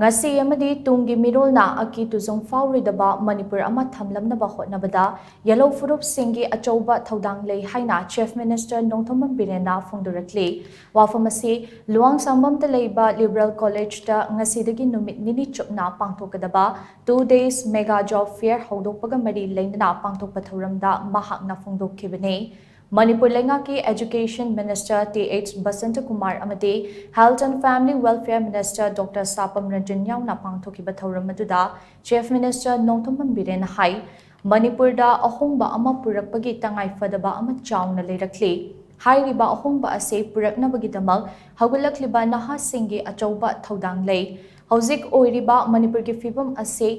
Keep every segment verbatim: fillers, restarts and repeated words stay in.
ꯉꯁꯤ ꯑꯃꯗꯤ ꯇꯨꯡꯒꯤ ꯃꯤꯔꯣꯜꯅ ꯑꯀꯤ ꯇꯨꯖꯨꯡ ꯐꯥꯎꯔꯣꯏꯗꯕ ꯃꯅꯤꯄꯨꯔ ꯑꯃ ꯊꯝꯂꯝꯅꯕ ꯍꯣꯠꯅꯕꯗ ꯌꯦꯜꯍꯧ ꯐꯨꯔꯨꯞꯁꯤꯡꯒꯤ ꯑꯆꯧꯕ ꯊꯧꯗꯥꯡ ꯂꯩ ꯍꯥꯏꯅ Chief Minister ꯅꯣꯡꯊꯣꯝꯕꯝ ꯕꯤꯔꯦꯟꯅ ꯐꯣꯡꯗꯣꯔꯛꯂꯤ꯫ ꯋꯥꯐꯝ ꯑꯁꯤ ꯂꯨꯋꯥꯡꯁꯥꯡꯕꯝꯗ ꯂꯩꯕ Liberal Collegeꯇ ꯉꯁꯤꯗꯒꯤ ꯅꯨꯃꯤꯠ ꯅꯤꯅꯤ ꯆꯨꯞꯅ ꯄꯥꯡꯊꯣꯛꯀꯗꯕ Two Days Mega Job Fair ꯍꯧꯗꯣꯛꯄꯒ ꯃꯔꯤ ꯂꯩꯅꯅ ꯄꯥꯡꯊꯣꯛꯄ ꯊꯧꯔꯝꯗ ꯃꯍꯥꯛꯅ ꯐꯣꯡꯗꯣꯛꯈꯤꯕꯅꯤ꯫ ꯃꯅꯤꯄꯨꯔ ꯂꯩꯉꯥꯛꯀꯤ Education Minister T H Basanta Kumar ꯑꯃꯗꯤ Health and Family Welfare Minister Doctor ꯁꯥꯄꯝ Ranjan ꯌꯥꯎꯅ ꯄꯥꯡꯊꯣꯛꯈꯤꯕ ꯊꯧꯔꯝ ꯑꯗꯨꯗ Chief Minister ꯅꯣꯡꯊꯣꯝꯕꯝ ꯕꯤꯔꯦꯟꯅ ꯍꯥꯏ, ꯃꯅꯤꯄꯨꯔꯗ ꯑꯍꯣꯡꯕ ꯑꯃ ꯄꯨꯔꯛꯄꯒꯤ ꯇꯉꯥꯏꯐꯗꯕ ꯑꯃ ꯆꯥꯎꯅ ꯂꯩꯔꯛꯂꯤ꯫ ꯍꯥꯏꯔꯤꯕ ꯑꯍꯣꯡꯕ ꯑꯁꯤ ꯄꯨꯔꯛꯅꯕꯒꯤꯗꯃꯛ ꯍꯧꯒꯠꯂꯛꯂꯤꯕ ꯅꯍꯥꯁꯤꯡꯒꯤ ꯑꯆꯧꯕ ꯊꯧꯗꯥꯡ ꯂꯩ꯫ ꯍꯧꯖꯤꯛ ꯑꯣꯏꯔꯤꯕ ꯃꯅꯤꯄꯨꯔꯒꯤ ꯐꯤꯕꯝ ꯑꯁꯤ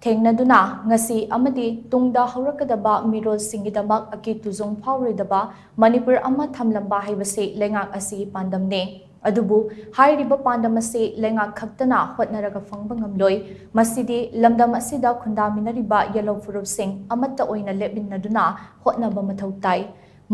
ꯊꯦꯡꯅꯗꯨꯅ ꯉꯁꯤ ꯑꯃꯗꯤ ꯇꯨꯡꯗ ꯍꯧꯔꯛꯀꯗꯕ ꯃꯤꯔꯣꯜꯁꯤꯡꯒꯤꯗꯃꯛ ꯑꯀꯤ ꯇꯨꯖꯨꯡ ꯐꯥꯎꯔꯣꯏꯗꯕ ꯃꯅꯤꯄꯨꯔ ꯑꯃ ꯊꯝꯂꯝꯕ ꯍꯥꯏꯕꯁꯤ ꯂꯩꯉꯥꯛ ꯑꯁꯤꯒꯤ ꯄꯥꯟꯗꯝꯅꯤ꯫ ꯑꯗꯨꯕꯨ ꯍꯥꯏꯔꯤꯕ ꯄꯥꯟꯗꯝ ꯑꯁꯤ ꯂꯩꯉꯥꯛ ꯈꯛꯇꯅ ꯍꯣꯠꯅꯔꯒ ꯐꯪꯕ ꯉꯝꯂꯣꯏ꯫ ꯃꯁꯤꯗꯤ ꯂꯝꯗꯝ ꯑꯁꯤꯗ ꯈꯨꯟꯗꯥꯃꯤꯟꯅꯔꯤꯕ ꯌꯦꯜꯍꯧ ꯐꯨꯔꯨꯞꯁꯤꯡ ꯑꯃꯠꯇ ꯑꯣꯏꯅ ꯂꯦꯞꯃꯤꯟꯅꯗꯨꯅ ꯍꯣꯠꯅꯕ ꯃꯊꯧ ꯇꯥꯏ꯫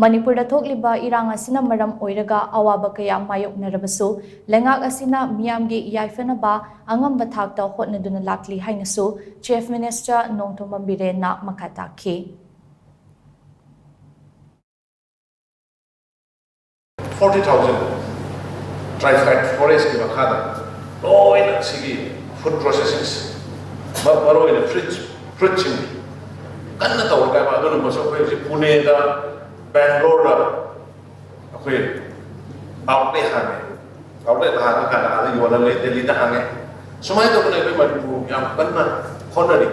ꯃꯅꯤꯄꯨꯔꯗ ꯊꯣꯛꯂꯤꯕ ꯏꯔꯥꯡ ꯑꯁꯤꯅ ꯃꯔꯝ ꯑꯣꯏꯔꯒ ꯑꯋꯥꯕ ꯀꯌꯥ ꯃꯥꯌꯣꯛꯅꯔꯕꯁꯨ, ꯂꯩꯉꯥꯛ ꯑꯁꯤꯅ ꯃꯤꯌꯥꯝꯒꯤ ꯌꯥꯏꯐꯅꯕ ꯑꯉꯝꯕ ꯊꯥꯛꯇ ꯍꯣꯠꯅꯗꯨꯅ ꯂꯥꯛꯂꯤ ꯍꯥꯏꯅꯁꯨ Chief Minister ꯅꯣꯡꯊꯣꯝꯕꯝ ꯕꯤꯔꯦꯟꯅ ꯃꯈꯥ ꯇꯥꯈꯤ꯫ Forty thousand Trified Forestꯀꯤ ꯃꯈꯥꯗ ꯂꯣꯏꯅ ꯁꯤꯒꯤ food processing, ꯃꯔꯨ ꯑꯣꯏꯅ fruits, fruitꯁꯤꯡ ꯀꯟꯅ ꯇꯧꯔꯒ, ꯑꯗꯨꯅ ꯃꯁꯤ ꯑꯩꯈꯣꯏ ꯍꯧꯖꯤꯛ ꯄꯨꯅꯦꯗ, ꯕꯦꯡꯒ꯭ꯂꯣꯔꯗ ꯑꯩꯈꯣꯏ outlet ꯍꯥꯡꯉꯦ꯫ Outlet ꯍꯥꯡꯉꯀꯥꯟꯗ ꯑꯥꯗ ꯌꯣꯜꯍꯜꯂꯦ, ꯗꯦꯜꯂꯤꯗ ꯍꯥꯡꯉꯦ꯫ ꯁꯨꯃꯥꯏꯅ ꯇꯧꯗꯅ ꯑꯩꯈꯣꯏ ꯃꯅꯤꯄꯨꯔ ꯌꯥꯝ ꯀꯟꯅ ꯍꯣꯠꯅꯔꯤ꯫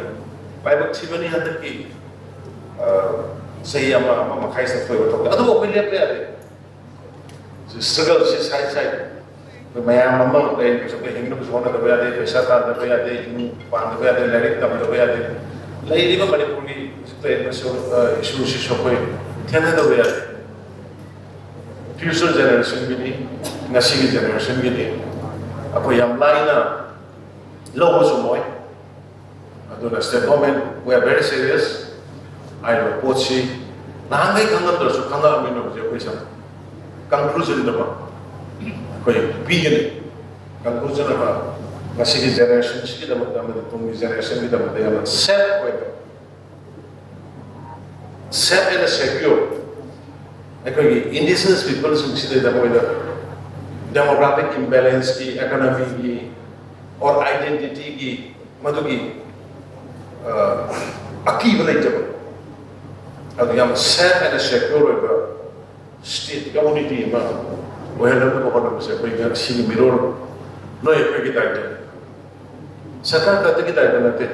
ꯂꯥꯏꯕꯛ ꯊꯤꯕꯅꯤ, ꯍꯟꯗꯛꯀꯤ ꯆꯍꯤ ꯑꯃ, ꯑꯃ ꯃꯈꯥꯏꯁꯤꯗ ꯊꯣꯏꯕ ꯊꯣꯛꯂꯦ꯫ ꯑꯗꯨꯕꯨ ꯑꯩꯈꯣꯏ ꯂꯦꯞꯄ ꯌꯥꯗꯦ꯫ Struggleꯁꯦ side side ꯑꯩꯈꯣꯏ ꯃꯌꯥꯝ ꯑꯃ ꯂꯩꯔꯤꯕꯁꯨ ꯑꯩꯈꯣꯏ ꯍꯤꯡꯅꯕꯁꯨ ꯍꯣꯠꯅꯗꯕ ꯌꯥꯗꯦ, ꯄꯩꯁꯥ ꯇꯥꯟꯗꯕ ꯌꯥꯗꯦ, ꯏꯃꯨꯡ ꯄꯥꯟꯗꯕ ꯌꯥꯗꯦ, ꯂꯥꯏꯔꯤꯛ ꯇꯝꯗꯕ ꯌꯥꯗꯦ꯫ ꯂꯩꯔꯤꯕ ꯃꯅꯤꯄꯨꯔꯒꯤ ꯍꯧꯖꯤꯛ ꯂꯩꯔꯤꯕ issueꯁꯤꯁꯨ ꯑꯩꯈꯣꯏ ꯊꯦꯡꯅꯗꯕ ꯌꯥꯗꯦ꯫ Future generationꯒꯤꯗꯤ, ꯉꯁꯤꯒꯤ generationꯒꯤꯗꯤ ꯑꯩꯈꯣꯏ ꯌꯥꯝ ꯂꯥꯏꯅ ꯂꯧꯕꯁꯨ ꯉꯝꯃꯣꯏ꯫ ꯑꯗꯨꯅ state government, we are very serious꯫ ꯍꯥꯏꯔꯤꯕ ꯄꯣꯠꯁꯤ ꯅꯍꯥꯟꯈꯩ ꯈꯪꯉꯝꯗ꯭ꯔꯁꯨ ꯈꯪꯉꯛꯑꯕꯅꯤꯅ ꯍꯧꯖꯤꯛ ꯑꯩꯈꯣꯏ ꯁꯝ conclusionꯗ ꯑꯩꯈꯣꯏ ꯄꯤꯒꯅꯤ꯫ Conclusion ꯑꯃ ꯃꯁꯤꯒꯤ ꯖꯦꯅꯦꯔꯦꯁꯟꯁꯤꯒꯤꯗꯃꯛꯇ ꯑꯃꯗꯤ ꯇꯨꯡꯒꯤ ꯖꯦꯅꯦꯔꯦꯁꯟꯒꯤꯗꯃꯛꯇ ꯌꯥꯝꯅ ꯁꯦꯐ ꯑꯣꯏꯕ, ꯁꯦꯐ ꯑꯦꯟ ꯁꯦꯀ꯭ꯌꯣꯔ, ꯑꯩꯈꯣꯏꯒꯤ ꯏꯟꯗꯤꯖꯤꯅꯁ ꯄꯤꯄꯜꯁꯤꯡꯁꯤꯗꯩꯗ ꯃꯣꯏꯗ ꯗꯦꯃꯣꯒ꯭ꯔꯥꯐꯤꯛ ꯏꯝꯕꯦꯂꯦꯟꯁꯀꯤ, ꯏꯀꯣꯅꯣꯃꯤꯒꯤ ꯑꯣꯔ ꯑꯥꯏꯗꯦꯟꯇꯤꯇꯤꯒꯤ ꯃꯗꯨꯒꯤ ꯑ, ꯑꯀꯤꯕ ꯂꯩꯇꯕ, ꯑꯗꯨ ꯌꯥꯝ ꯁꯦꯐ ꯑꯦꯟ ꯁꯦꯀ꯭ꯌꯣꯔ ꯑꯣꯏꯕ ꯁ꯭ꯇꯦꯠ ꯀꯝꯃꯨꯅꯤꯇꯤ ꯑꯃ ꯑꯣꯏꯍꯟꯅꯕ ꯍꯣꯠꯅꯕꯁꯦ ꯑꯩꯈꯣꯏꯒꯤ ꯁꯤꯒꯤ ꯃꯤꯔꯣꯜ ꯅꯣꯏ ꯑꯩꯈꯣꯏꯒꯤ ꯗꯥꯏꯇꯅꯤ꯫ ꯁꯔꯀꯥꯔ ꯈꯛꯇꯒꯤ ꯗꯥꯏꯇ ꯅꯠꯇꯦ꯫